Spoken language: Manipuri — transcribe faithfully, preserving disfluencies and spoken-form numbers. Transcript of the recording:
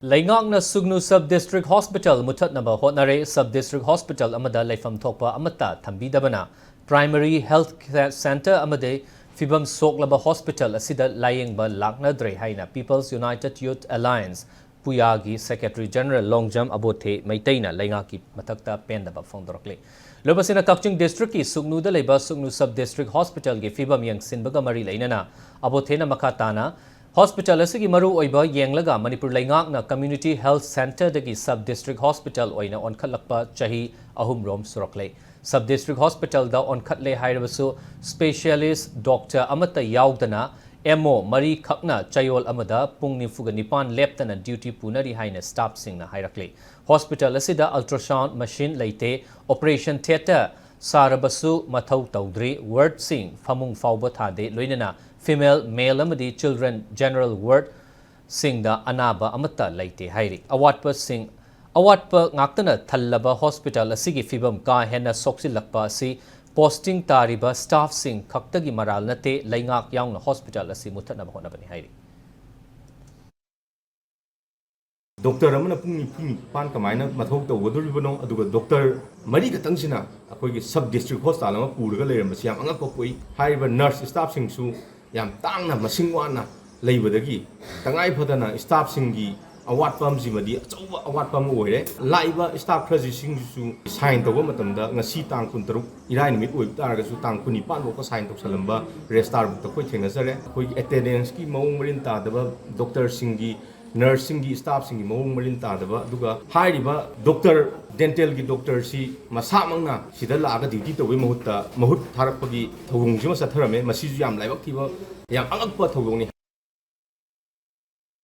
ꯂꯩꯉꯥꯛꯅ ꯁꯨꯒꯅꯨ Sub District Hospital ꯃꯨꯊꯠꯅꯕ ꯍꯣꯠꯅꯔꯦ꯫ Sub District Hospital ꯑꯃꯗ ꯂꯩꯐꯝ ꯊꯣꯛꯄ ꯑꯃꯠꯇ ꯊꯝꯕꯤꯗꯕꯅ Primary Health Centre ꯑꯃꯗꯤ ꯐꯤꯕꯝ ꯁꯣꯛꯂꯕ hospital ꯑꯁꯤꯗ ꯂꯥꯌꯦꯡꯕ ꯂꯥꯛꯅꯗ꯭ꯔꯦ ꯍꯥꯏꯅ People's United Youth Alliance ꯄꯨꯌꯥꯒꯤ Secretary General Longjam ꯑꯕꯣꯊꯦ ꯃꯩꯇꯩꯅ ꯂꯩꯉꯥꯛꯀꯤ ꯃꯊꯛꯇ ꯄꯦꯟꯗꯕ ꯐꯣꯡꯗꯣꯔꯛꯂꯤ꯫ ꯂꯣꯏꯕꯁꯤꯅ ꯀꯛꯆꯤꯡ district ꯀꯤ ꯁꯨꯒꯅꯨꯗ ꯂꯩꯕ ꯁꯨꯒꯅꯨ Sub District Hospital ꯒꯤ ꯐꯤꯕꯝ ꯌꯦꯡꯁꯤꯟꯕꯒ ꯃꯔꯤ ꯂꯩꯅꯅ ꯑꯕꯣꯊꯦꯅ ꯃꯈꯥ ꯇꯥꯅ hospital ꯑꯁꯤꯒꯤ ꯃꯔꯨ ꯑꯣꯏꯕ ꯌꯦꯡꯂꯒ ꯃꯅꯤꯄꯨꯔ ꯂꯩꯉꯥꯛꯅ Community Health Centre ꯗꯒꯤ Sub District Hospital ꯑꯣꯏꯅ ꯑꯣꯟꯈꯠꯂꯛꯄ ꯆꯍꯤ ꯑꯍꯨꯝꯔꯣꯝ ꯁꯨꯔꯛꯂꯦ꯫ Sub District Hospital ꯗ ꯑꯣꯟꯈꯠꯂꯦ ꯍꯥꯏꯔꯕꯁꯨ specialist doctor ꯑꯃꯠꯇ ꯌꯥꯎꯗꯅ M O ꯃꯔꯤ ꯈꯛꯅ ꯆꯌꯣꯜ ꯑꯃꯗ ꯄꯨꯡ ꯅꯤꯐꯨꯒ ꯅꯤꯄꯥꯟ ꯂꯦꯞꯇꯅ duty ꯄꯨꯅꯔꯤ ꯍꯥꯏꯅ staff ꯁꯤꯡꯅ ꯍꯥꯏꯔꯛꯂꯤ꯫ Hospital ꯑꯁꯤꯗ ultrasound machine ꯂꯩꯇꯦ, operation theatre ꯁꯥꯔꯕꯁꯨ ꯃꯊꯧ ꯇꯧꯗ꯭ꯔꯤ, ward ꯁꯤꯡ ꯐꯃꯨꯡ ꯐꯥꯎꯕ ꯊꯥꯗꯦ, ꯂꯣꯏꯅꯅ female, male ꯑꯃꯗꯤ children general ward ꯁꯤꯡꯗ ꯑꯅꯥꯕ ꯑꯃꯠꯇ ꯂꯩꯇꯦ ꯍꯥꯏꯔꯤ꯫ ꯑꯋꯥꯠꯄꯁꯤꯡ, ꯑꯋꯥꯠꯄ ꯉꯥꯛꯇꯅ ꯊꯜꯂꯕ hospital ꯑꯁꯤꯒꯤ ꯐꯤꯕꯝ ꯀꯥ ꯍꯦꯟꯅ ꯁꯣꯛꯆꯤꯜꯂꯛꯄ ꯑꯁꯤ posting ꯇꯥꯔꯤꯕ staff ꯁꯤꯡ ꯈꯛꯇꯒꯤ ꯃꯔꯥꯜ ꯅꯠꯇꯦ, ꯂꯩꯉꯥꯛ ꯌꯥꯎꯅ hospital ꯑꯁꯤ ꯃꯨꯊꯠꯅꯕ ꯍꯣꯠꯅꯕꯅꯤ ꯍꯥꯏꯔꯤ꯫ Doctor ꯑꯃꯅ ꯄꯨꯡ ꯅꯤꯐꯨ ꯅꯤꯄꯥꯟ ꯀꯃꯥꯏꯅ ꯃꯊꯧ ꯇꯧꯒꯗꯧꯔꯤꯕꯅꯣ? ꯑꯗꯨꯒ doctor ꯃꯔꯤ ꯈꯛꯇꯪꯁꯤꯅ ꯑꯩꯈꯣꯏꯒꯤ sub district hospital ꯑꯃ ꯄꯨꯔꯒ ꯂꯩꯔꯝꯕꯁꯤ ꯌꯥꯝ ꯑꯉꯛꯄ ꯄꯣꯛꯏ꯫ ꯍꯥꯏꯔꯤꯕ nurse staff ꯁꯤꯡꯁꯨ ꯌꯥꯝ ꯇꯥꯡꯅ ꯃꯁꯤꯡ ꯋꯥꯠꯅ ꯂꯩꯕꯗꯒꯤ ꯇꯉꯥꯏ ꯐꯗꯅ staff ꯁꯤꯡꯒꯤ ꯑꯋꯥꯠꯄ ꯑꯃꯁꯤꯃꯗꯤ ꯑꯆꯧꯕ ꯑꯋꯥꯠꯄ ꯑꯃ ꯑꯣꯏꯔꯦ꯫ ꯂꯥꯛꯏꯕ staff ꯈꯔꯁꯤꯡꯁꯤꯁꯨ sign ꯇꯧꯕ ꯃꯇꯝꯗ ꯉꯁꯤ ꯇꯥꯡ ꯀꯨꯟꯇꯔꯨꯛ ꯏꯔꯥꯏ ꯅꯨꯃꯤꯠ ꯑꯣꯏꯕ ꯇꯥꯔꯒꯁꯨ ꯇꯥꯡ ꯀꯨꯟꯅꯤꯄꯥꯟ ꯐꯥꯎꯕ sign ꯇꯧꯁꯜꯂꯝꯕ registrar ꯕꯨꯛꯇ ꯑꯩꯈꯣꯏ ꯊꯦꯡꯅꯖꯔꯦ꯫ ꯑꯩꯈꯣꯏꯒꯤ attendance ꯀꯤ ꯃꯑꯣꯡ ꯃꯔꯤꯟ ꯇꯥꯗꯕ, doctor ꯁꯤꯡꯒꯤ, nurse ꯁꯤꯡꯒꯤ, staff ꯁꯤꯡꯒꯤ ꯃꯑꯣꯡ ꯃꯔꯤꯟ ꯇꯥꯗꯕ, ꯑꯗꯨꯒ ꯍꯥꯏꯔꯤꯕ doctor, dental ꯒꯤ doctor ꯁꯤ ꯃꯁꯥꯃꯛꯅ ꯁꯤꯗ ꯂꯥꯛꯑꯒ duty ꯇꯧꯕꯒꯤ ꯃꯍꯨꯠꯇ ꯃꯍꯨꯠ ꯊꯥꯔꯛꯄꯒꯤ ꯊꯧꯑꯣꯡꯁꯤꯃ ꯆꯠꯊꯔꯝꯃꯦ꯫ ꯃꯁꯤꯁꯨ ꯌꯥꯝ ꯂꯥꯏꯕꯛ ꯊꯤꯕ, ꯌꯥꯝ ꯑꯉꯛꯄ ꯊꯧꯗꯣꯛꯅꯤ꯫